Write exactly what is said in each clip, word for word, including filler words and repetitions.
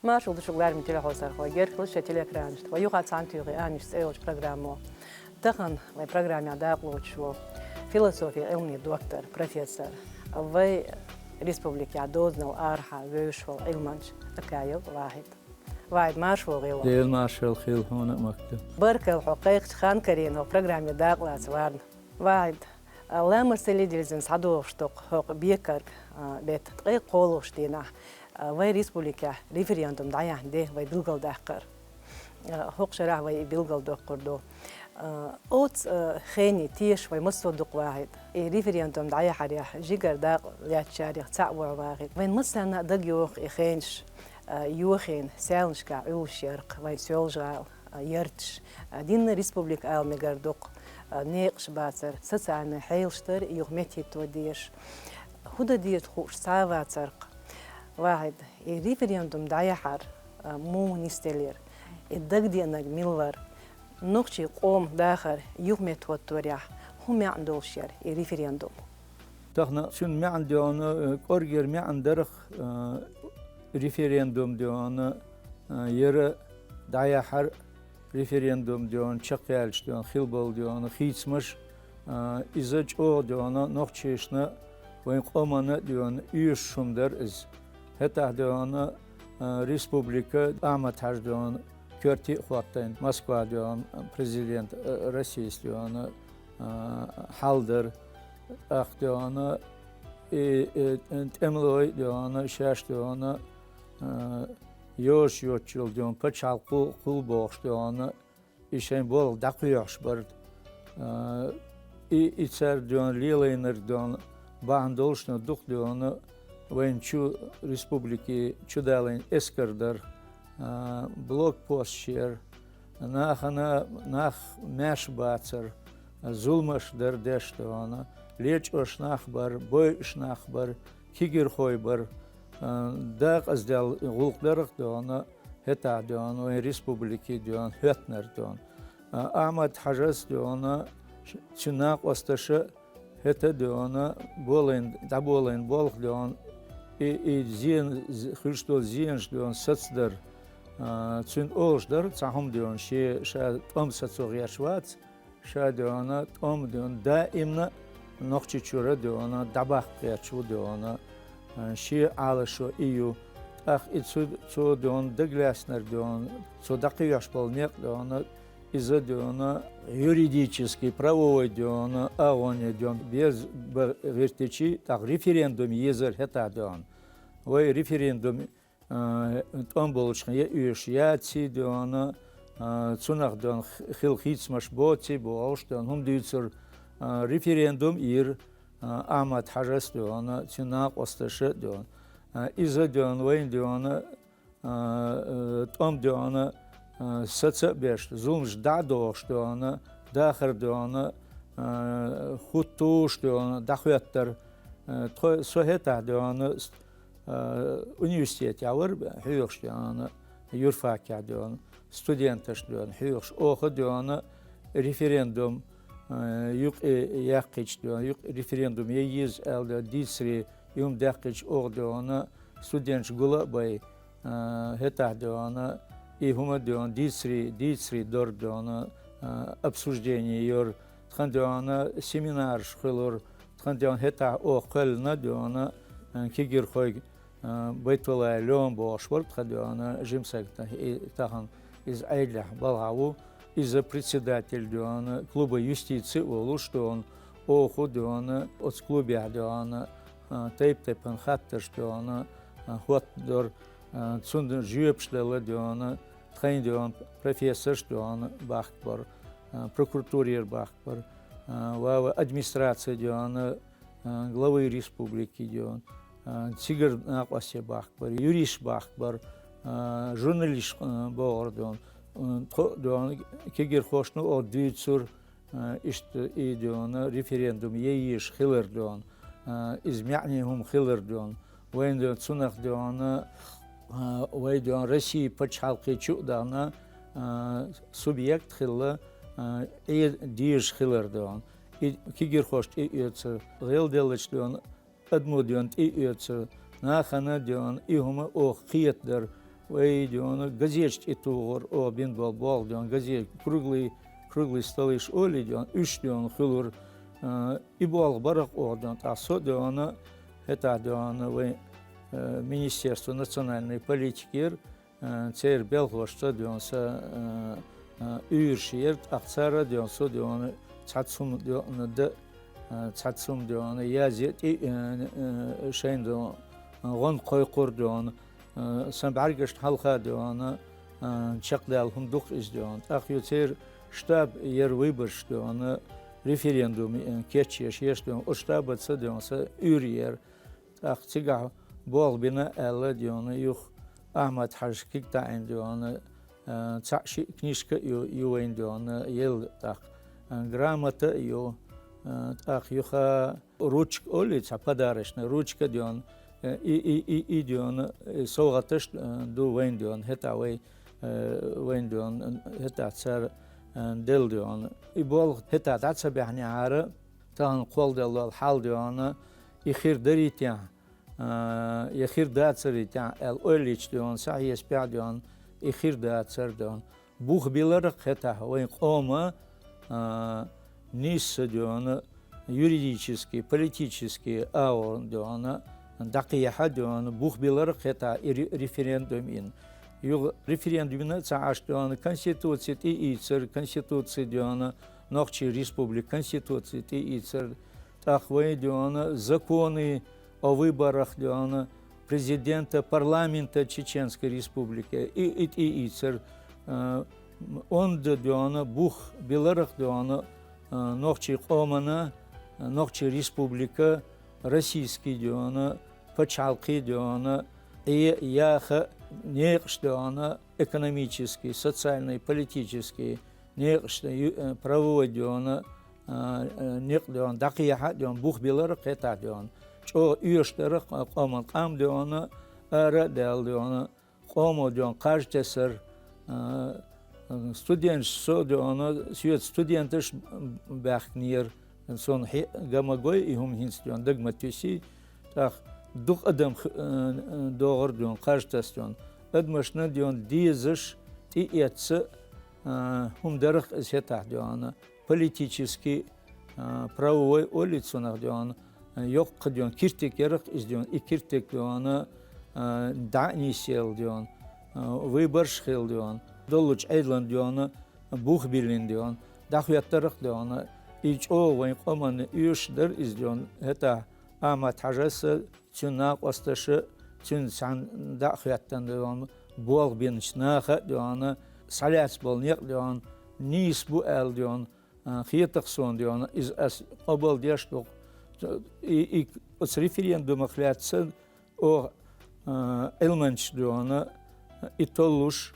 Маршал ду шуьга, лерам телехьосархой, герхлуш шун телеэкранашта. Вай юха цхьана туьйхи аьннаш цӀе йолчу программо. Тахана вай программехь дакъалоцуш ву философин Ӏилмийн доктор, профессор, вай республикехь дозанал арахьа вевзаш волу Ӏилманча Акаев Вахьид. Вахьид, марша вогӀийла. Дела маршалла хуьлда хьуна а, Макта. Баркалла хьо кхайкхачу хан карийна хӀокху программе дакъалаца варна. Вахьид, а, ламасталла диллина схьадогӀуш ду-кх хӀокху бекарг, а, беттан ткъе кхоалгӀачу дийнахь, а, вайн республикехь референдум дӀаяьхьна де вай билгалдаккхар. А, хӀокху шарахь вай и билгалдоккхур ду. А, оцу, а, хене тешаш вай массо а ду-кх, Вахьид. И референдум дӀаяхьарехь жигара дакъа лаьцначарех цхьаъ ву хьо, Вахьид. Вайн массарна а дагайогӀу и хенаш, а, йохийна, саьллашкахь Ӏуьллуш яр-кх вайн Соьлжа-ГӀала, а, ярташ, а, динна республика ала мегар ду-кх, а, некъаш бацар, социальни хьелаш дар, юха меттахӀитто дезаш. ХӀун дан деза хууш цхьа а вацар-кх. Вахьид, и референдум дӀаяхьар, а, муха нисделира? И дагадеанарг мила вара? Нохчийн къоман дахар юха меттахӀотторехь хӀун маьӀна долуш яра и референдум? Тахана цуьнан маьӀна, дуй хьуна, э, кӀоргера маьӀна дара-кх, э, референдум, дуй хьуна, э, яра дӀаяхьар, референдум, дуй хьуна, чекхъяьлча, дуй хьуна, хилла болу, дуй хьуна, хийцамаш, а, иза чӀогӀа, дуй хьуна, нохчашна, вайн къоманна, дуй хьуна, оьшуш хӀума дара иза. ХӀетахь, дуй хьуна, а, республика Ахьмад-Хьаьжа, дуй хьуна, коьрте а хӀоттийна, Москва, дуй хьуна, президент, а, Россис, дуй хьуна, а, хьал дара. ТӀаккха, дуй хьуна, и, и, тӀемалой, дуй хьуна, шаьш, дуй хьуна, а, йозуш йоцучул, дуй хьуна, пачхьалкх кху-, кхуллу бохуш, дуй хьуна, и шайн болх дӀакхоьхьуш бара. А, и, и цара, дуй хьуна, лелийнарг, дуй хьуна, бахьана долуш а ду-кх, дуй хьуна, вайн чу республике чудалийна эскар дара, а, блокпосташ яра, нахана, нах маьрша бацара, зуламаш дара деш, дуй хьуна, лечкъош нах бара, бойуш нах бара, кегийрхой бара, а, декъазделла гӀуллакх дара-кх, дуй хьуна, хӀетахь, дуй хьуна, вайн республике, дуй хьуна, хӀоьттинарг, дуй хьуна. А, Ахьмад-Хьаьжас, дуй хьуна, ш-, цуьнан накъосташа хӀета, дуй хьуна, болийна, дӀаболийна болх, дуй хьуна, и, и зен-, з-, хуьлуш долу зенаш, дуй хьуна, сацадар. А, цуьнан олуш дара цхьа хӀума, дуй хьуна, шен, ша тӀом сацо гӀерташ вац, ша, дуй хьуна, тӀом, дуй хьуна, даимна Нохчийчуьра, дуй хьуна, дӀабаккха гӀерташ ву, дуй хьуна, а, шен Ӏалашо и ю. ТӀаккха и цу, цо, дуй хьуна, дагалаьцнарг, дуй хьуна, цо дӀакхоьхьуш болу некъ, дуй хьуна, иза, дуй хьуна, юридически, правовой, дуй хьуна, агӀоне, дуй хьуна, беза бан гӀиртичи, тӀаккха референдум езара хӀетахь, дуй хьуна. Вай референдум а, тӀом болчу хенахь оьшуш яций, дуй хьуна, а, цунах, дуй хьуна, х-, хилла хийцамаш боций бохуш, дуй хьуна, хӀума дуьйцура, а, референдум йира, а, Ахьмад-Хьаьжас, дуй хьуна, цуьнан накъосташа, дуй хьуна. А, иза, дуй хьуна, вайна, дуй хьуна, а, а, тӀом, дуй хьуна, а, саца а беш, зуламаш дӀа а дохуш, дуй хьуна, дахар, дуй хьуна, а, хӀуттуш, дуй хьуна, дӀахӀоьттара. А, тхо, со хӀетахь, дуй хьуна, с-, а, университетехь вара хьоьхуш, дуй хьуна, юрфакехь, дуй хьуна, студенташна, дуй хьуна, хьоьхуш. Оха, дуй хьуна, референдум, а, юкъе яьккхича, дуй хьуна, юкъе референдум ян еза аьлла, дуй хьуна, дийцаре, и хӀума даьккхича, оха, дуй хьуна, студенташ гул а бай, а, хӀетахь, дуй хьуна, и хӀума, дуй хьуна, дийцаре, дийцаре дора, дуй хьуна, а, обсуждение йора, тхан, дуй хьуна, семинараш хуьлура, тхан, дуй хьуна, хӀетахь оха кхоьллина, дуй хьуна, а, кегийрхойга, а, Байтуллаев Лёма бохуш вара тхан, дуй хьуна, жима саг, и тахана иза Ӏедалехь балхахь ву. Иза председатель, дуй хьуна, клуба юстиции а волуш, дуй хьуна, оха, дуй хьуна, оцу клубехь, дуй хьуна, а, тайп-тайпана хаттарш, дуй хьуна, а, хӀоттадора, а, цунна жоьпаш дала, дуй хьуна, тхайн, дуй хьуна, профессорш, дуй хьуна, бахка бара, а, прокуратурера бахка бара, а, ва, ва администраци, дуй хьуна, а, главы республики, дуй хьуна, а, цигара накъостий бахка бара, юристаш бахка бара, а, журналисташ, а, богӀура, дуй хьуна. А, тхо, дуй хьуна, кегийрхошна оха дуьйцура, а, иштта и, дуй хьуна, референдум ян езаш хилар, дуй хьуна, а, иза маьӀне хӀума хилар, дуй хьуна. Вайна, дуй хьуна, цунах, дуй хьуна, а, вай, дуй хьуна, Россин пачхьалкхе чу а дахана, а, субъект хилла, а, Ӏе дезаш хилар, дуй хьуна. И кегийрхошна тӀеоьцура, гӀелделлачу, дуй хьуна, адамо, дуй хьуна, тӀеоьцура, нахана, дуй хьуна, и хӀума оха кхетадора, Вай, дий хьона, газеташ тӀатохар, оаха бина бола болх, дий хьона, газет, круглый, круглый столаш олий, дий хьона, уьш, дий хьона, хуьлура, а, и болх бар-кх оаха, дий хьона, тӀаккха со, дий хьона, хӀетахь, дий хьона, вай, а, Министерство национальной политикера, а, церан белхалошца, дий хьона, са, а, а, уьйраш яр, тӀаккха цара, дий хьона, со, дий хьона, цхьацца хӀума, дий хьона, дан, а, цхьацца хӀума, дий хьона, язъян тӀе, а, а, шайна, дий хьона, гӀо кхойкхура, дий хьона, а, сан бӀаьргашна хьалха, дий хьона, а, чекхдаьлла хӀума ду-кх иза, дий хьона. ТӀаккха юха церан штаб яр выбораш, дий хьона, референдум, а, кечъеш, еш, дий хьона, оцу штабаца, дий хьона, са уьйр яр. ТӀаккха цигахь болх бина аьлла, дий хьона, юха Ахьмад-Хьажас куьг таӀийна, дий хьона, а, цхьаъ-шиъ книжка а ю, ю вайна, дий хьона, елла тӀаккха, а, грамота а ю, а, тӀаккха юха ручка олий, цхьа подарочная ручка, дий хьона, а, и, и, и, и, дий хьона, и совгӀаташ, а, ду вайна, дий хьона, хӀетахь вай, а, вайна, дий хьона, хӀетахь цара, а, делла, дий хьона. И болх хӀетахь дӀа ца баьхьнехьара, тахана кхолладелла хьал, дий хьона, и хир дарий-те, а, я хир дацарий-те аьлла ойла йича, дий хьона, схьахьесапехь, дий хьона, и хир дацар, дий хьона. Бух билар-кх хӀетахь вайн къома, а, нийсса, дий хьона, юридически, политически агӀор, дий хьона, дӀакхехьа, дий хьона, бух билар-кх хӀетахь и ре-, референдум йина. Юха референдум йина а ца Ӏаш, дий хьона, Конституци тӀеийцар, Конституци, дий хьона, Нохчийн Республикин Конституци тӀеийцар, тӀаккха вай, дий хьона, законы о выборах, дий хьона, президента, парламента Чеченской Республики, и, и тӀеийцар, а, онда, дий хьона, бух билар-кх, дий хьона, а, нохчийн къомана, а, Нохчийн Республика, российский, дий хьона, пачхьалкхе, дий хьона, Ӏе яха некъаш, дий хьона, экономический, социальный, политический некъаш, ю-, э, правовой, дий хьона, а, а, некъ, дий хьона, дӀакхехьа, дий хьона, бух билар-кх хӀетахь, дий хьона. ЧӀогӀа оьшуш дар-кх къоман къам, дий хьона, ара а даьлла, дий хьона, къомо, дий хьона, кхаж тесар, а, студенташ, со, дий хьона, соьца студенташ баьхкинера, сона хье-, га ма гой и хӀума хӀинца, дий хьона, дага ма туьсий, тӀаккха дукха адам х-, а, а, догӀура, дий хьона, кхаж таса, дий хьона. Адамашна, дий хьона, дезаш, тӀеэцна, а, хӀума дар-кх иза хӀетахь, дий хьона, политически, а, правовой олий цунах, дий хьона, йоккха, дий хьона, киртиг яр-кх иза, дий хьона, и киртиг, дий хьона, а, дӀа а нийсъелла, дий хьона, а, выбораш хилла, дий хьона, доллучу Ӏедална, дий хьона, бух биллина, дий хьона, дӀахӀоттар-кх, дий хьона, и чӀогӀа вайн къоманна оьшуш дар иза, дий хьона, хӀетахь Ахьмад-Хьажас а, цуьнан накъосташа а, цуьнца цхьаьна дӀа а хӀоьттина, дий хьона, болх бинчу наха а, дий хьона, схьалаьцна болу некъ, дий хьона, нийса бу аьлла, дий хьона, а, хета-кх суна, дий хьона, иза ас къобалдеш ду-кх. И, и оцу референдумах лаьцна оха, а, Ӏилманчаш, дий хьона, и толлуш,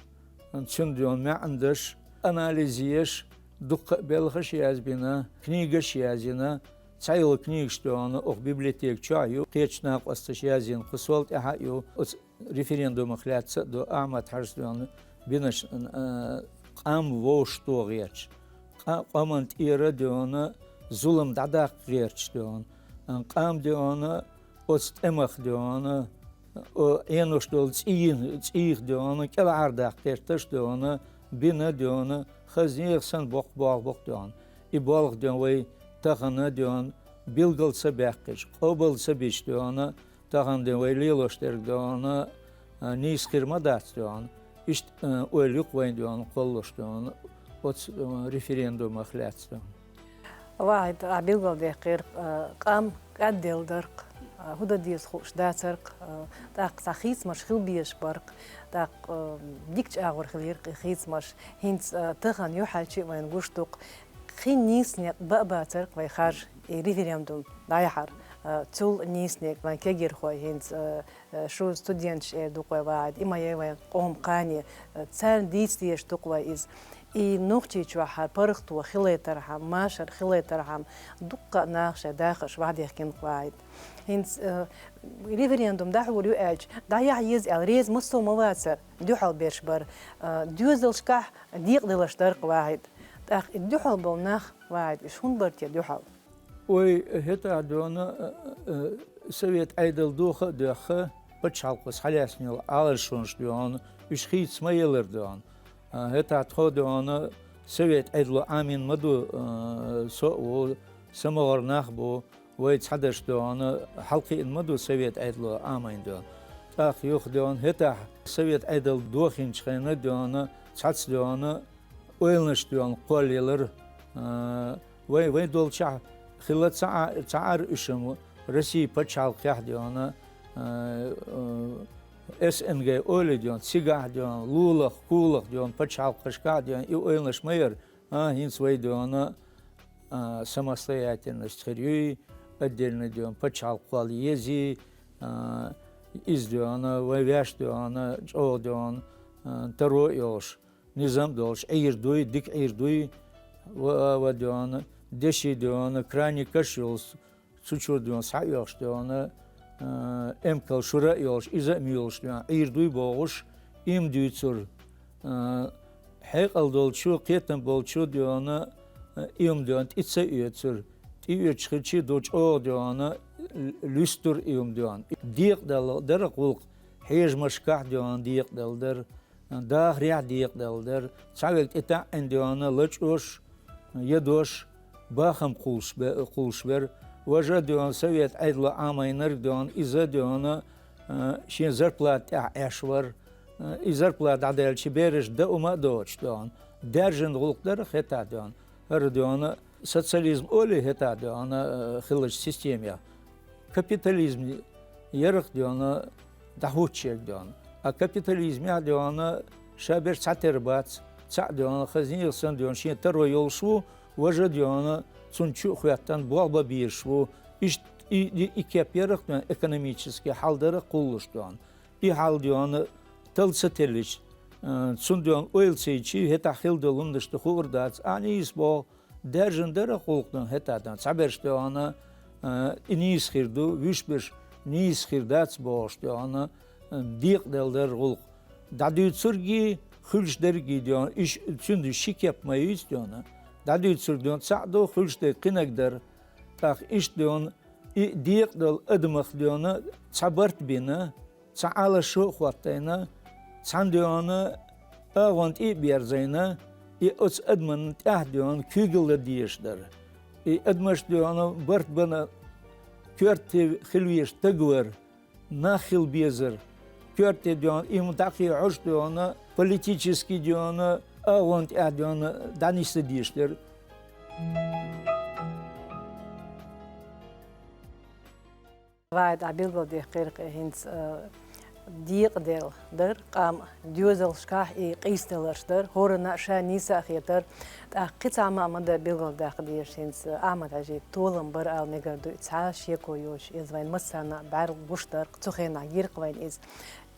цуьнан, дий хьона, маьӀна деш, анализ еш, дуккха а белхаш а язбина, книгаш а язйина, цхьайолу книгаш, дий хьона, оха библиотека чохь а ю, кхечу накъосташа язйина, кху сол тӀаьхьа а ю, оцу референдумах лаьцна а ду Ахьмад-Хьажас, дий хьона, бинарш, а, къам вовшахтоха гӀерташ, къа-, къоман тӀера, дий хьона, зулам дӀадаккха гӀерташ, дий хьона, а, къам, дий хьона, оцу тӀемах, дий хьона, о, Ӏенош долу цӀий-, цӀийх, дий хьона, кӀелхьардаккха гӀерташ, дий хьона, бина, дий хьона, хаза нехан санна боккха болх бу-кх, дий хьона. И болх, дий хьона, вай тахана, дий хьона, билгал ца баьккхича, къобал ца бича, дий хьона, тахана, дий хьона, вай лелош дерг, дий хьона, а, нийса хир ма дац, дий хьона. Иштта, а, ойла ю-кх вайн, дий хьона, кхоллалуш, дий хьона, оцу, а, референдумах лаьцна, дий хьона. ВахӀид, ахь билгалдаьккхира, а, къам кӀадделла дара-кх, а, хӀун дан деза хууш дацара-кх, а, тӀаккха цхьа хийцамаш хила безаш бара-кх, тӀаккха, а, дикачу агӀор хилира-кх и хийцамаш. ХӀинца, а, тахана юьхьӀаьлча а вайна гуш ду-кх, кхин нийса некъ бан а бацара-кх вай харжа, и референдум дӀаяхьар, а, цул нийса некъ вайн кегийрхой хӀинца, а, а, шу студенташ эр ду-кх вай, ВахӀид, и ма яй вайн къоман кхане, а, царна дийца дезаш ду-кх вай иза. И Нохчийчохь хӀара паргӀато хилийтархьама, машар хилийтархьама, дуккха а наха шайн дахарш охьадехкина-кх, ВахӀид. ХӀинца, а, референдум дӀахьур ю аьлча, дӀаяхьа еза аьлла, реза массо а ма вацара, дуьхьал берш бара. А, доьзалшкахь декъадаларш дара-кх, ВахӀид. ТӀаккха и дуьхьал болу нах, ВахӀид, уьш хӀунда бара те дуьхьал? Ой, хӀетахь, дий хьона, а, а, совет Ӏедал доха а доьхна, паччахьалкхо схьалаьцна йолу Ӏалашонаш доьгӀна, уьш хийца ма елар доьгӀна. А, хӀетахь тхо доьгӀна, совет Ӏедало Ӏамийна ма ду, а, со а ву, самогӀар нах а бу, вай цхьадарш доьгӀна, хьалакхиъна ма ду совет Ӏедало Ӏамийна доьгӀна. ТӀаккха юха доьгӀна, хӀетахь совет Ӏедал дохийначу хенна доьгӀна, цхьацца доьгӀна, ойланаш доьгӀна кхоллаелар, а, вай, вай долчохь хилла ца Ӏа-, ца Ӏара уьш-м Россин пачхьалкхехь доьгӀна, а, а, С Н Г ойла доьгӀна, цигахь доьгӀна, лулах, кулах доьгӀна, пачхьалкхашкахь доьгӀна, и ойланаш ма яра, а, хӀинца вай доьгӀна, а, самостоятельность хир юй, отдельно доьгӀна, пачхьалкх кхолла езий, а, иза доьгӀна, вай ваьш доьгӀна, чӀогӀа доьгӀна, а, таро а йолуш. Низам а долуш, Ӏийр дуй, дика Ӏийр дуй, ва, ва доьгӀна, деши доьгӀна, крайний каш йолуш, цу чуьра доьгӀна, схьаоьхуш доьгӀна, а, эмкал шура а йолуш, иза а муьйлуш доьгӀна, Ӏийр дуй бохуш, ийман дуьйцур, а, хьекъал долчо, кхетам болчо доьгӀна, а, ийман доьгӀна, тӀе ца оьцур, тӀеоьцуш хилча а ду чӀогӀа доьгӀна, луьстур ийман доьгӀна. Декъадала дара гӀуллакх, хьежамашкахь доьгӀна декъадала дара. Дахарехь декъадала дара, цхьаверг тӀетаьӀӀина доьгӀна лачкъош, ядош, бахам кхуллуш бе-, кхуллуш бара. Важа доьгӀна совет Ӏедало Ӏамийнарг доьгӀна, иза доьгӀна, а, шен зарплата тӀехь Ӏеш вара. А, и зарплата дӀадаьлча бераш даа хӀума а доцуш доьгӀна. Даьржина гӀуллакх дара хӀетахь доьгӀна. ХӀара доьгӀна социализм олий хӀетахь доьгӀна, а, хиллачу системех. Капитализм ярах доьгӀна, дӀахӀуттуш ерг доьгӀна. А капитализмехь доьгӀна, ша берш цхьатера бац, цхьаъ доьгӀна, хаза нехан санна доьгӀна, шен таро йолуш ву, важа доьгӀна, цунна чу а хӀоьттина, болх бан безаш ву. Иштта и, и, и кеп ярах доьгӀна, экономически хьал дарах кхуллуш доьгӀна. И хьал доьгӀна, тал ца теллича, а, цунна доьгӀна ойла ца йича, хӀетахь хилла долу хӀуманаш дан хуур дац, а нийса боху, даьржина дара гӀуллакх доьгӀна хӀетахь доьгӀна. Цхьаберш доьгӀна, а, и нийса хир ду, вуьш берш нийса хир дац бохуш доьгӀна, а, декъадала дара гӀуллакх. ДӀадуьйцургий, хуьлуш дерригий доьгӀна, иш-, цуьнан ши кеп ма юьйцу доьгӀна. ДӀадуьйцург доьгӀна цхьаъ ду, хуьлуш дерг кхинаг дара. ТӀаккха иштта доьгӀна, и декъадала адамах доьгӀна, цхьа барт бина, цхьа Ӏалашо а хӀоттийна, цхьана доьгӀна агӀонна тӀе а берзийна, и оцу адамна тӀаьхьа доьгӀна куьйгалла дезаш дара. И адамаш доьгӀна барт бана коьрте хила везаш стаг вара, нах хила безара. Коьрте доьгӀна, и хӀума дӀакхехьуш доьгӀна, политически доьгӀна, агӀонна тӀаьхьа доьгӀна дӀанисса дезаш дара. Вай, дӀа билгалдаьккхира-кх хӀинца, а, декъадала дара къам, доьзалшкахь и къийсадаларш дара, хӀоранна а ша нийса а хетара. ТӀаккха кхин цхьа хӀума а ма дара билгалдаккха дезаш, хӀинца Ахьмад-Хьаьжин толам бара ала мегар ду, и цхьа шеко йоцуш, иза вайн массарна а бӀаьрла гуш дара-кх, цу хенахь гира-кх вайна иза.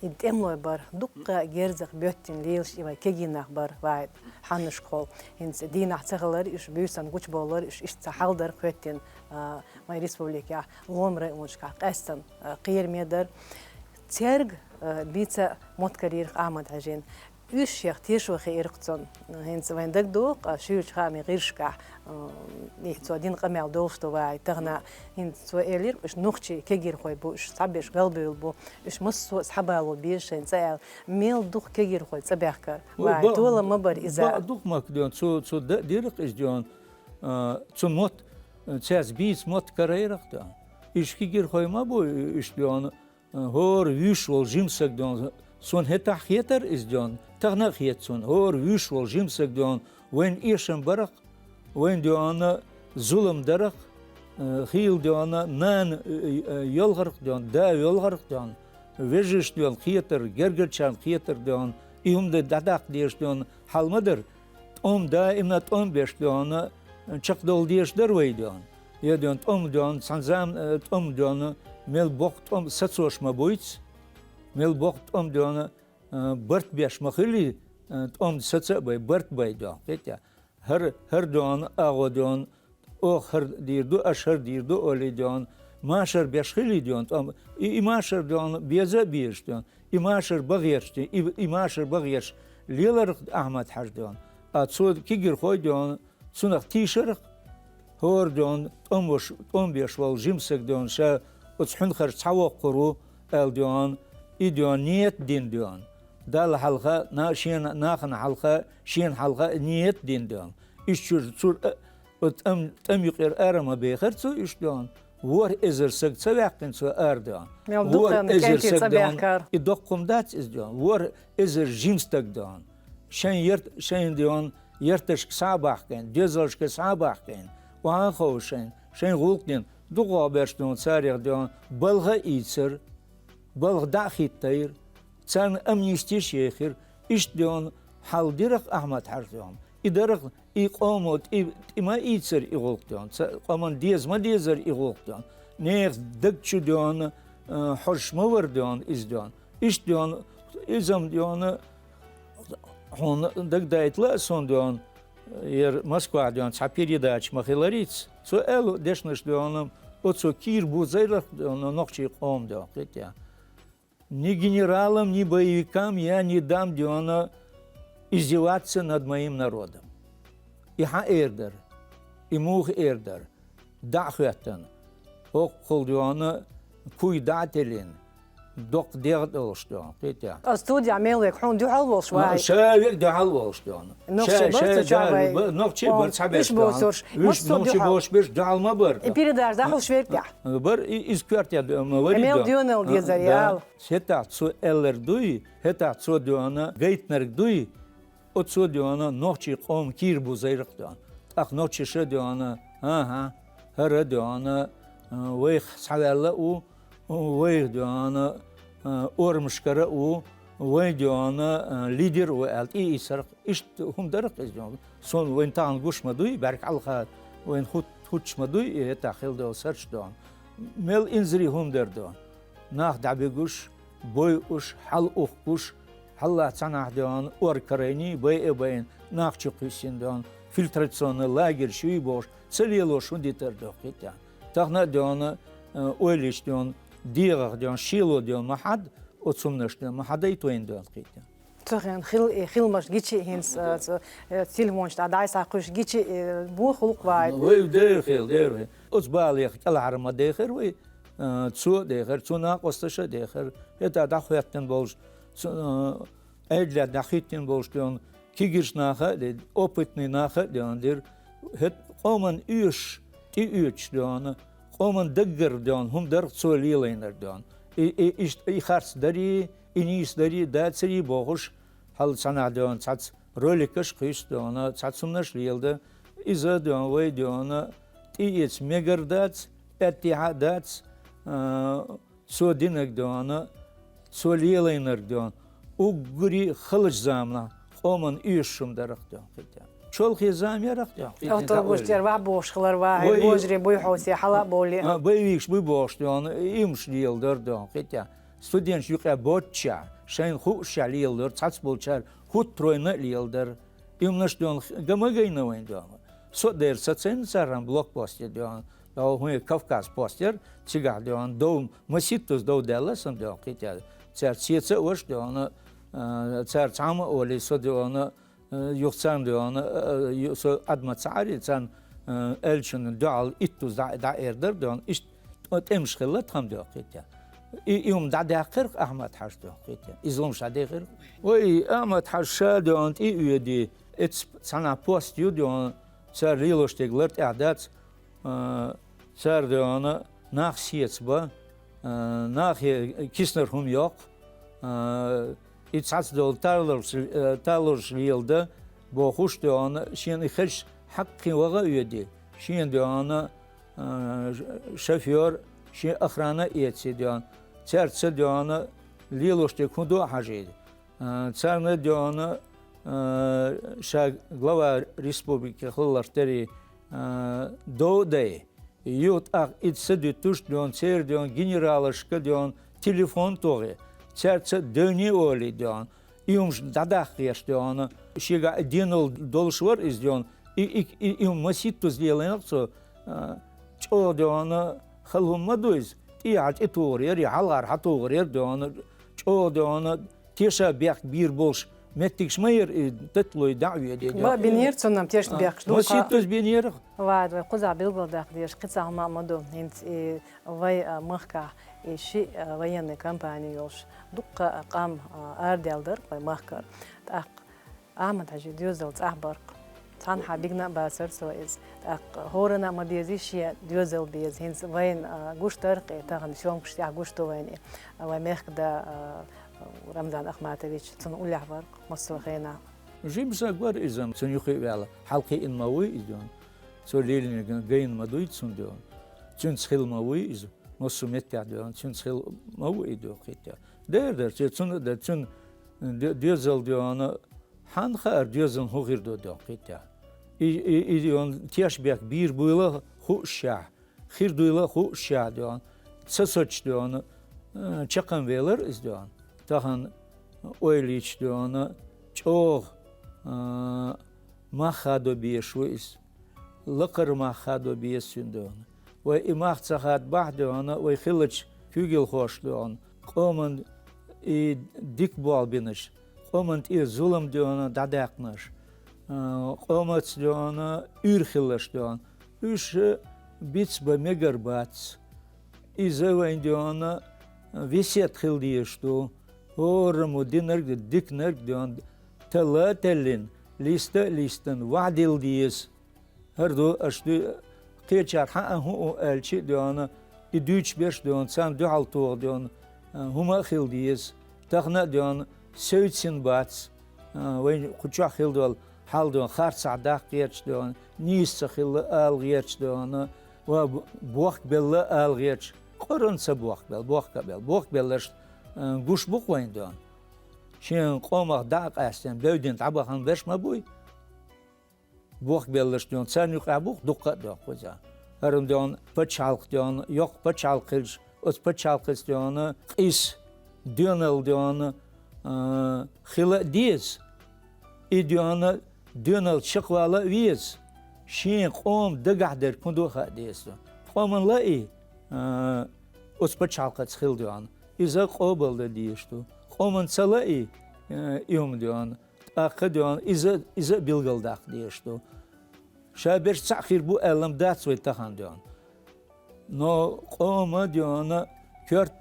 И тӀемалой бара, дуккха а герзах боьттина лелаш и вай кегий нах бара, вай, хьаннашкахула. ХӀинца дийнахь ца хилар, уьш буьйсанна гучубовлар, уьш иштта цхьа хьал дара-кх хӀоьттина, а, вайн республикехь, ломан районашкахь къаьстина, а, кхераме дара. Цаьрга, а, бийца мотт карийра-кх Ахьмад-Хьаьжина. Уьш шех тешо хиира-кх цунна. ХӀинца вайна дагадогӀу-кх, а, шуьйрачу хаамийн гӀирсашкахь, а, и цо дина къамел долуш ду вай тахана. ХӀинца цо элира-кх, уьш нохчий кегийрхой бу, уьш цхьаберш галбевлла бу, уьш массо а схьабало беза шайн цӀа аьлла. Мел дукха кегийрхой цӀа баьхкара. Вай, ба-, толам ма бара иза. Бакъ ду-кх, Мак, доьгӀна, цо, цо дан дира-кх иза доьгӀна, а, цунна мотт, а, цаьрца бийца мотт карийра-кх доьгӀна. Уьш кегийрхой ма бу, уьш доьгӀна, а, хӀора вуьйш волу жима саг доьгӀна. Суна хӀетахь хетара иза доьгӀна, тахана а хета суна, хӀора вуьйш волу жима саг доьгӀна, вайна эшам бара-кх, вайна доьгӀна зулам дара-кх, э, хийла доьгӀна нана, э, э, йолхара-кх доьгӀна, да йолхара-кх доьгӀна, вежаршна доьгӀна кхетар, гергарчарна кхетар доьгӀна, и хӀума дан дӀадаккха дезаш доьгӀна хьал ма дара. ТӀом даимна тӀом беш доьгӀна, чекхдовла дезаш дара вай доьгӀна. Я доьгӀна тӀом доьгӀна, цхьана зама, э, тӀом доьгӀна, мел боккха тӀом сацош ма буйца, мел боккха тӀом доьгӀна, э, барт беш ма хилий, э, тӀом саца а бай, барт бай доьгӀна. Кхетий? ХӀара, хӀара доьгӀна, агӀо доьгӀна, оха хӀара дийр ду, аша хӀара дийр ду олий доьгӀна, машар беш хилий доьгӀна, тӀом, и, и машар доьгӀна, беза а безаш доьгӀна, и машар бан гӀерташ доьгӀна, и, и машар бан гӀерташ лелара-кх Ахьмад-Хьаьжа доьгӀна. А цо кегийрхой доьгӀна, цунах тийшара-кх, хӀора доьгӀна, тӀом ваш-, тӀом беш волу жима саг доьгӀна, ша оцу хьуьнхарчу цхьа воккхур ву, аьлла доьгӀна, И, дий хьона, нийят дина, дий хьона. Далла хьалха, на-, шена, нахана хьалха, шена хьалха нийят дина, дий хьона. Иштта чура, цура, а, тӀам-, тӀама юкъера ара ма бехар цо иштта, дий хьона. ВорхӀ эзар саг ца ваьккхина цо ара, дий хьона. Мел ВорхӀ дукха эзар кӀентий саг, цӀа дий хьона, баьхкар. И доккха хӀума дац из, дий хьона. ВорхӀ эзар жима стаг, дий хьона. Шайн ярт-, шайн, дий хьона, ярташка схьа а бахкийна, доьзалашка схьа а бахкийна, охьа а ховшийна, шайн гӀулакх дина, дукхагӀберш, дий хьона, царех, дий хьона, балха а ийцар, балха дӀа а хӀиттайра, царна амнистеш а ехира. Иштта, дий хьона, хьал дира-кх Ахьмад-Хьажас, дий хьона. И дара-кх, и къомо тӀе, тӀе ма ийцар и гӀулакх, дий хьона, ца-, къаман деза ма дезар и гӀулакх, дий хьона. Нехан даг чу, дий хьона, а, хьожаш ма вар, дий хьона, из, дий хьона. Иштта, дий хьона, из-м, дий хьона, хьона дагадайталаш сона, дий хьона, ер Москвахь, дий хьона, цхьа передача ма хиларий-те. Цо аьлла дешнаш, дий хьона, оцо кийра бузийра-кх, дий хьона, нохчий къомо, дий хьона, кхетий. Ни генералам, ни боевикам я не дам, дий хьона, издеваться над моим народом. И хьан эр дара? И муха эр дара? ДӀа а хӀоьттина, хӀокхул, дий хьона, куй дӀа а тиллина, доккха дегӀ долуш, дий хьона, кхетий. А студехь мел верг хьуна дуьхьал волуш вай? Ша верг дуьхьал волуш, дий хьона. Нохчий бара цу чохь вай? Нохчий бара, цхьаберш, дий хьона. Уьш нохчий болуш берш дуьхьал ма бара. И передача дӀахьуш верг тӀехь? Бара, и, иза коьртехь ма варий, дий хьона. Мел доьналла дезара, ял. ХӀетахь цо аьлларг дуй, хӀетахь цо, дий хьона, гайтинарг дуй, оцо, дий хьона, нохчий къомо кийра бузийра-кх, дий хьона. ТӀаккха нохчаша, дий хьона, хӀан-хӀа, хӀара, дий хьона, а, вайх схьаваьлла а ву, вайх, дий хьона, а, орамашкара а ву, вайн, дий хьона, а, лидер а ву аьлла, тӀе а ийцира-кх. Иштта хӀума дара-кх иза, дий хьона. Суна вайн тахана гуш ма дуй, бӀаьрг хьалха вайн хӀут-, хӀуттуш ма дуй, и хӀетахь хилла долу сурташ, дий хьона. Мел инзаре хӀума дара, дий хьона. Нах дӀабуьгуш, бойуш, хьалаухкуш, хьалха цхьанхьа, дий хьона, ор карийна, байъа а байна, нах чу кхиссина, дий хьона, фильтрационный лагерьш юй бохуш, ца лелош хӀун дитар, дий хьона, кхетий. Тахана а, дий хьона, э, ойла йича, дий хьона, дегӀах, дий хьона, шело, дий хьона, ма хьада, оцу хӀуманаш, дий хьона, ма хьадайта вайна, дий хьона, кхетий. Цу хенахь хил-, э, хиламаш гича а хӀинца, э, цу, э, телефонаш тӀехь дӀасакхуьйсуш гича а, э, боху гӀуллакх вай. Вай дера хила, дера хила. Оцу балех кӀелхьара ма дехира вай, э, цо а дехира, цуьнан накъосташа а дехира. ХӀетахь дӀахӀоьттина болуш, цу, э, Ӏедалехь дӀахӀиттина болуш, дий хьона, кегийрхой наха а, дий, опытный наха а, дий хьона, дира. ХӀета къоман оьшуш, тӀеоьцуш, дий хьона, къоман даггара, дий хьона, хӀума дара-кх цо лелийнарг, дий хьона. И, и, иштта и харц дарий, и нийса дарий, дацарий бохуш, хьал цхьанхьа, дий хьона, цхьацца роликаш а кхуьйсу, дий хьона, цхьацца хӀуманаш а леладу. Иза, дий хьона, вай, дий хьона, тӀеэца мегар дац, аьттехьа а дац, а, цо динарг, дий хьона, цо лелийнарг, дий хьона, уггаре халачу заманахь къоман оьшуш хӀума дара-кх, дий хьона, кхетий. Чолхе зама яра-кх, дий хьона, кхетий. Автобус тӀера вахь бохуш хилар вай, вай, божаре буй хьовсе, хьала а бовлий. А, боевикаш буй бохуш, дий хьона, и хӀуманаш леладора, дий хьона, кхетий. Студенташ юкъа боццушехь, шайна хуъушехь леладора, цхьацца болчара хӀуттаройна а леладора. И хӀуманаш, дий хьона, га ма гайна вайна, дий хьона. Со а дера сацийна царна блокпосте, дий хьона. Догу хӀун, Кавказ пост яра, цигахь, дий хьона, дов, масийттаза дов даьлла сан, дий хьона, кхетий. Цара цецаш а ваша, дий хьона, а, цара цхьа хӀума а олий, со, дий хьона, а, юха царна, дий хьона, а, а, ю-, со Ӏад ма ца Ӏарий, царна, а, аьллачунна дуьхьал иттаза дӀа-, дӀаэр дара, дий хьона, иштта тӀемаш хилла тхан, дий хьона, кхетий. И, и хӀума дӀадаьккхира-кх Ахьмад-Хьажас, дий хьона, кхетий. Иза хӀуманаш дӀадехира. Вай, Ахьмад-Хьажа ша, дий хьона, тӀеоьдий, эцца цхьанхьа пост ю, дий хьона, цара лелош дерг лартӀехь дац, а, цара, дий хьона, нах сецабо, а, нахе киснара хӀума йоккху, а, и цхьацца долу талорш, а, талорш леладо бохуш, дий хьона, шена и хезча хьаккхе ваха а воьдий, шена, дий хьона, а, ш-, шофёр, шен охрана а эций, дий хьона, цаьрца, дий хьона, лелош дерг хӀун ду а хьажий. А, царна, дий хьона, а, ша глава республики хилларх тера, а, дов а дай, юха тӀаккха иза ца дуьтуш, дий хьона, церан, дий хьона, генералашка, дий хьона, телефон а тохий, цаьрца а девне а олий, дий хьона, и хӀуманаш дӀадаккха гӀерташ, дий хьона, шегахь и денал долуш вара иза, дий хьона, и, и, и, и хӀума масийттаза лелийнарг цо, а, чӀогӀа, дий хьона, хала хӀума ма ду иза, тӀехьа тӀетухур яра, я хьалхара хьатухур яра, дий хьона, чӀогӀа, дий хьона, теша бехк бийр болуш меттигаш ма яра и, татталой дӀа а ведий, дий хьона. Ма бинера цунна-м тешнабехкаш ду-кх. Масийттаза бинера. Вай, вай, кхузахь билгалдаккха дезаш кхин цхьа хӀума а ма ду, хӀинца и вай, а, махкахь. И ши, а, военный кампани йолуш дуккха а къам, а, арадаьлла дара вай махкара. ТӀаккха Ахьмад-Хьаьжин доьзал цӀахь бара. Цхьанхьа дигна а бацара цо иза. ТӀаккха хӀоранна а ма безий шен доьзал беза. ХӀинца вайна, а, гуш дара-кх и, тахана съёмкаш тӀехь гуш ду вайна и. А, вай мехкда, а, Рамзан Ахматович, цунна уллехь вара-кх массо а хенахь. Жима саг вара иза, цунна юххе а ваьлла, хьалакхиъна ма вуй иза, дуьйна. Цо лелийнарг гайна ма дуй цунна, дуьйна. Цуьнца хилла ма вуй иза, массо а меттехь, дуьйна, цуьнца хилла ма вуй и, дуьйна, кхетта. Дера дара, цуьнан, цуьнан де-, доьзал, дуьйна, хьанна хаьара, доьзална хӀун хир ду, дуьйна, кхетта. И, и, и, дуьйна, тешнабехк бийр буйла хууш, хир дуйла хууш, дуьйна, ца соцуш, дуьйна, э, чакхвелира иза, дуьйна. Тахана ойла йича, дуьйна, чӀогӀа, э, мах хадо безаш ву иза. Лакхара мах хадо беза цуьнан, дуьйна. Вай и мах ца хадабахь, дуьйна, вай хиллачу куьйгалхоша, дуьйна, къоман и дика болх бинарш, къоман тӀе зулам, дуьйна, дӀадаьккхинарш, а, къомаца, дуьйна, уьйр хиларш, дуьйна, уьш бицбан мегар бац. Иза вайн, дуьйна, весет хила дезаш ду. ХӀораммо динарг, диканарг, дуьйна, талла а теллина, листа а листина, вахьадилла деза. ХӀара ду аша дуй-, кхечара хьан а хӀун а аьлча а, дуьйна, и дуьйцуш берш, дуьйна, царна дуьхьал тоха, дуьйна, хӀума а хила деза. Тахана а, дуьйна, севцина бац, а, вайн кху чохь хила долу хьал, дуьйна, харцахь даккха гӀерташ, дуьйна, нийса ца хилла ала гӀерташ, дуьйна, ва б-, бохкабелла ала гӀерташ, къуръан ца бохкабелла, бохкабелла, бохкабелларш, а, гуш бу-кх вайн, дуьйна. Шен къомах дӀа а къаьстина, бевдина дӀабахана берш ма буй. Бохкабелларш, дуьйна, царна юкъахь бу-кх дуккха а, дуьйна, кхуза. ХӀара, дуьйна, пачхьалкх, дуьйна, йоккха пачхьалкх хилча, оцу пачхьалкхаца, дуьйна, къийса доьналла, дуьйна, а, хила а деза. И, дуьйна, доьналла чекхвала а веза. Шен къоман дагахь дерг хӀун ду а хаа деза. Къоман лаий, а, оцу пачхьалкхаца хила, дуьйна, иза къобалдан дезаш ду. Къоман ца лаий, а, и хӀума, дуьйна, тӀаккха, дуьйна, иза, иза а билгалдаккха дезаш ду. Ша берш цхьаъ хир бу аьлла-м дац вай тахана, дуьйна. Но къоман, дуьйна, коьрта,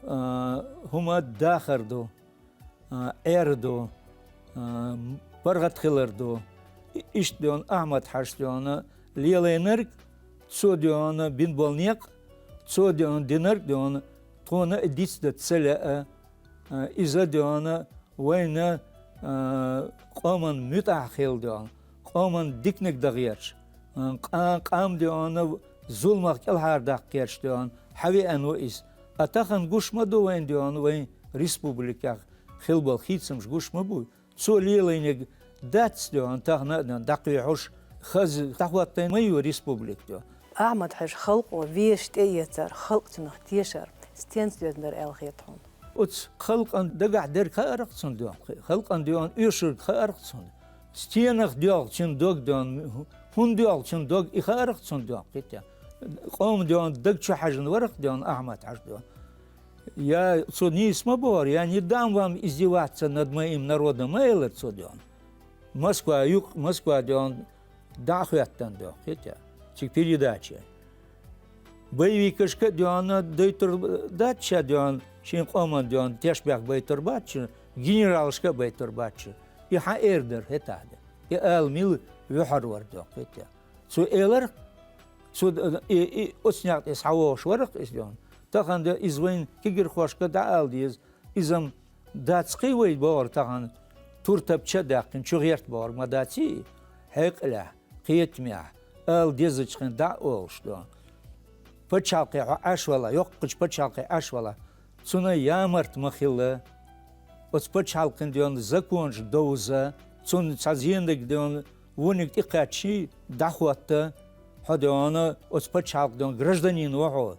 а, хӀума дахар ду, а, Ӏер ду, а, паргӀат хилар ду. И-, иштта, дуьйна, Ахьмад-Хьаьжас, дуьйна, лелийнарг, цо, дуьйна, бина болу некъ, цо, дуьйна, динарг, дуьйна, тхуна а дицдан ца лаьа, а, иза, дуьйна, вайна, а, къоман муьтӀахь хила, дуьйна, къоман диканиг дан гӀерташ, а, къа-, къам, дуьйна, зуламах кӀелхьардаккха гӀерташ, дуьйна, хьан веана ву иза. Ткъа тахана гуш ма ду вайна, дуьйна, вайн республикехь хила болу хийцамаш гуш ма бу. Цо лелийнарг дац, дуьйна, тахана а, дуьйна, дӀакхоьхьуш, хаза дӀахӀоттийна ма ю республика, дуьйна. Ахьмад-Хьаьжин халкъо вешан тӀеэцар, халкъ цунах тешар стенца доьзна дара аьлла хета хьуна? Оцу халкъан дагахь дерг хаьара-кх цунна, дуьйна. Халкъан, дуьйна, оьшург хаьара-кх цунна. Стенах доьлху цуьнан дог, дуьйна, хӀунда доьлху цуьнан дог, и хаьара-кх цунна, дуьйна, кхетта. Къоман, дуьйна, даг чу хьаьжна вара-кх, дуьйна, Ахьмад-Хьаьжа, дуьйна. Я цо нийса ма бохура, я не дам вам издеваться над моим народом ма элира цо, дуьйна. Москва юкъа, Москва, дуьйна, дӀа а хӀоьттина, дуьйна, кхетта, цига передача. Боевикашка а, дуьйна, дойтур дац ша, дуьйна, шен къоман, дуьйна, тешнабехк бойтур бац ша, генералашка а бойтур бац ша. И хьан эр дара хӀетахь, дуьйна? И ала мила вуьхьар вара, дуьйна, кхетта. Цо элира, цо, и, и, оцу некъа тӀе схьавогӀуш вара-кх иза, дуьйна. Тахана, дуьйна, иза вайн кегирхошка дӀаала деза, иза-м дац-кх вай бохург тахана, тур-тапча а даьккхина, чу гӀерта бохург ма даций, хьекъалехь, кхетамехь, ала дезачу хенахь дӀа а олуш, дуьйна. Пачхьалкхе хьо Ӏаш валахь, йоккхачу пачхьалкхе Ӏаш валахь, цунна ямарта ма хила. Оцу пачхьалкхан, дуьйна, законаш довза, цунна цхьа зениг, дуьйна, вониг тӀекхаьчча дӀахӀотта, хьо, дуьйна, оцу пачхьалкхан, дуьйна, гражданин ву хьо.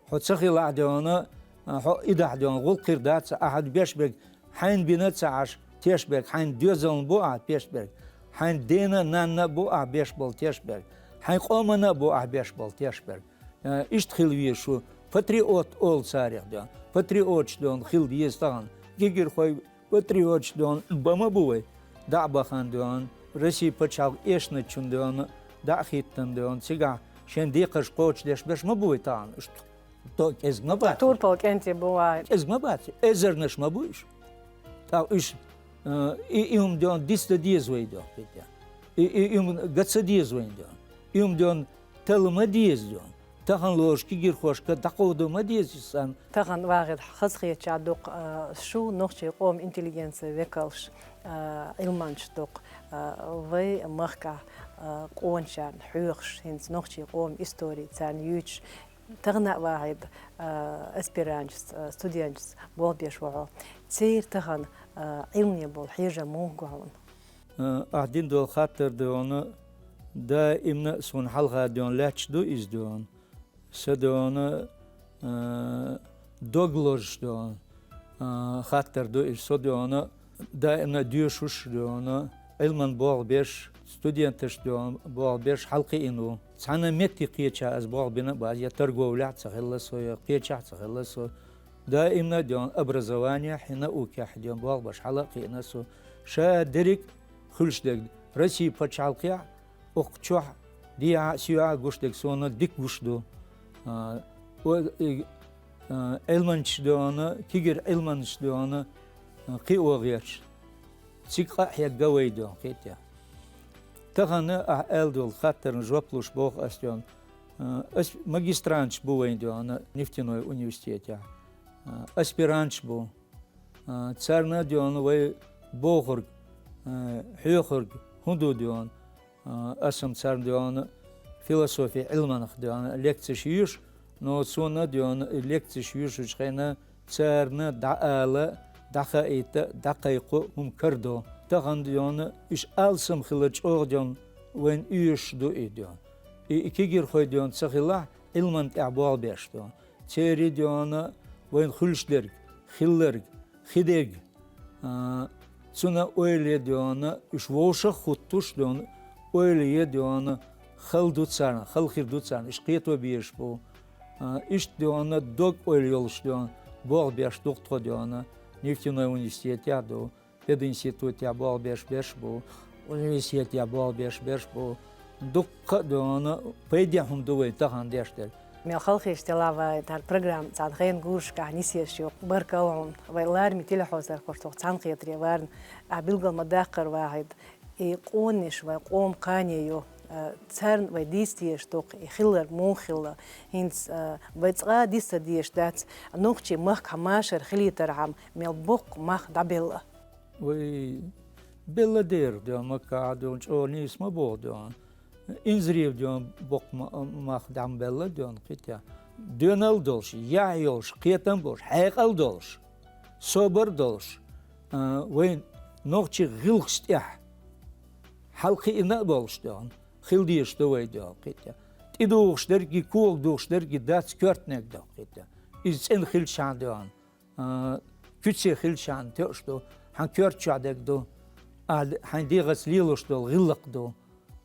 Хьо ца хилахь, дуьйна, хьо идахь, дуьйна, гӀуллакх хир дац, ахьа беш берг хьайна бина а ца Ӏаш, тешнаберг, хьайн доьзална бу ахьа тешнаберг, хьайн дена а, нанна а бу ахьа беш болу тешнаберг, хьайн къомана а бу ахьа беш болу тешнаберг. Э, иштта хила везаш ву, патриот олу царах, дуьйна. Патриоташ, дуьйна, хила деза тахана. Кегирхой патриоташ, дуьйна, бан ма бу вай. ДӀа а бахана, дуьйна, Россин пачхьалкх эшначунна, дуьйна, дӀа а хӀиттина, дуьйна, цигахь шайн декхарш кхочушдеш берш ма бу вай тахана иштта. То кӀезиг ма бац. Турпал кӀентий бу вай. КӀезиг ма бац. Эзарнаш ма бу уьш. ТӀаккха уьш, э, и, и хӀума доьн диста деза вай доьн, кхетий. И, и, и хӀума га ца деза вай доьн. И хӀума доьн тала ма деза доьн. Тахан лоруш кегийрхошка дӀакховда ма деза сан. Тахан вагӀид хазахетача дукха, э, шу нохчий къоман интеллигенци векалш, э, Ӏилманчаш дукха, э, вай махкахь, э, къоначарна хьоьхуш, хӀинца нохчий къоман истори царна юьйцуш, тахана а вагӀид, а, аспиранташца, а, студенташца болх беш ва хьо. Церан тахана, а, Ӏилмане болу хьежам муха го хьуна? А, ахь дина долу хаттар доьн, даимна а суна хьалха доьн лаьтташ ду иза доьн. Са доьн, а, дог лозуш доьн. А, хаттар ду иза со доьн, даимна а доьшуш доьн, Ӏилман болх беш, студенташ доьн, болх беш хьалакхиъна ву. Цхьана метте кхеча аса болх бина а бац, я торговлехь а ца хилла со, я кхечахь а ца хилла со. Даимна а доьн образование, хьи наукехь доьн болх беш хьала а кхиъна со. Ша дерриг а хуьлуш дерг Россия пачхьалкхехь, укх чохь дехьа а, соьгахь а гуш дерг суна дика гуш ду. А, о, и, а, Ӏилманчаш доьн, кегийра Ӏилманчаш доьн, а, кхио гӀерташ. Цига къа а хьегна вай доьн, кхетий. Тахана ахь аьлла долу хаттарна жоп луш боху ас доьн. А, ас магистранташ бу вайн доьн, нефтяной университетехь. А, аспиранташ бу. А, царна а доьн вай бохург, а, хьоьхург хӀун ду доьн. А, ас-м царна доьн философи Ӏилманах доьн лекцеш юьйш, но суна доьн и лекцеш юьйшучу хенахь царна дӀаала, дӀахаийта, дӀакхайкхо хӀума карадо. Тахана доьн уьш алсам хилар чӀогӀа доьн вайна оьшуш ду и доьн. И, и кегийрхой доьн ца хилахь, Ӏилман тӀехь болх беш доьн. Церан доьн вайна хуьлуш дерг, хилларг, хи дерг, а, цунна ойла е доьн, уьш вовшах а хуттуш доьн, ойла е доьн, хала ду царна, хала хир ду царна, уьш кхето безаш бу. А, иштта доьн, дог-ойла йолуш доьн, болх беш ду-кх тхо доьн, нефтяной университетехь а ду, пединститутехь болх беш берш а бу, университетехь болх беш берш а бу. Дуккха а доьн, пайде хӀума ду вай тахана деш дерг. Мел халхиш тела вай, тар программа цхьана хенан гурашкахь нисъеш ю. Баркалла хьуна, вай лараме телехьовсархошца цхьаьнакхетаре варна, а билгал ма-даккхара вагӀид. И къонанаш вайн къоман кхане ю, а, царна вай дийца дезаш ду-кх, и хилларг муха хилла. ХӀинца, а, вай цкъа а диста дезаш дац, нохчийн махкахь машар хилийтархьама мел боккха мах дӀабелла. Вай белла дера доьн, Макка а доьн, чӀогӀа нийса ма боху доьн. Инзаре доьн боккха ма-, мах дӀа ма белла доьн, кхетий. Доьналла долуш, яхь йолуш, кхетам болуш, хьекъал долуш, собар долуш, а, вайн нохчийн гӀиллакхаш тӀехь хьалакхиъна а болуш доьн, хила дезаш ду вай доьн, кхетий. ТӀедугӀуш дерг а, кога духуш дерг а дац коьртаниг доьн, кхетий. Иза цӀена хилчахьана доьн, а, куьце хилчахьана тоьуш ду, хьан коьрта чохь дерг ду, ахь хьайн дегӀаца лелош долу гӀиллакх ду,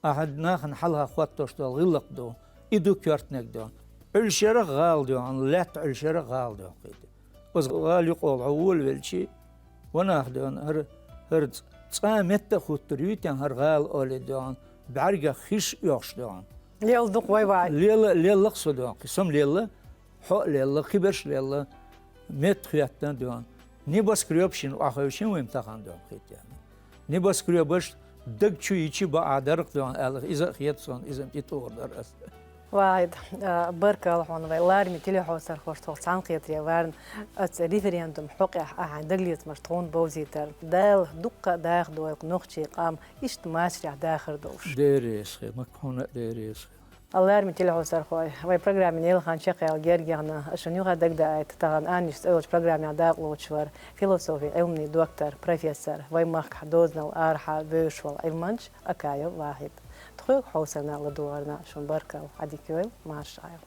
ахь нахана хьалха хӀоттош долу гӀиллакх ду, и ду коьртаниг доьн. Ӏуьллуш ярах гӀала доьн, лаьтта Ӏуьллуш ярах гӀала доьн, кхетий. Оцу гӀала юкъахула хьо волавелча, ванах доьн, хӀара, хӀара цкъа а метта а хуттур юй те хӀара гӀала олий доьн, бӀаьргех хиш а оьхуш доьн. Лелла ду-кх вай вай. Лелла, лелла-кх со доьн, кхин со-м лелла, хьо а лелла, кхиберш а лелла, метта хоьттина доьн. Небоскреб шина охьайшина вайн тахана доьн, кхетий. Небоскребаш даг чу йича бакъахь дара-кх доьн аьлла, иза а хета суна, иза-м тӀетухур дара ас. Вахьид, а, баркалла хьуна вай лараме телехьовсархошца цхьаьнакхетаре варна, оцу референдум хьокъехь ахь хьайн дагалецамаш тхуна бовзийтар. Дала дуккха а даха дойла-кх нохчийн къам иштта мачарехь дахар долуш. Дера реза хила, Макка, хьуна а Дера реза хила. Лараме телехьовсархой, вай программин елхан чекхъяла герга яхна, ас шуна юха дагадоуьйту, тахана Анниш цӀе йолчу программехь дакъалоцуш вара философин Ӏилманийн доктор, профессор, вай махкахь дозанал арахьа вевзаш волу Ӏилманча Акаев Вахьид. Тхоьга хьовсарна а ладогӀарна а шуна баркалла, Ӏадика йойла, марша Ӏайла.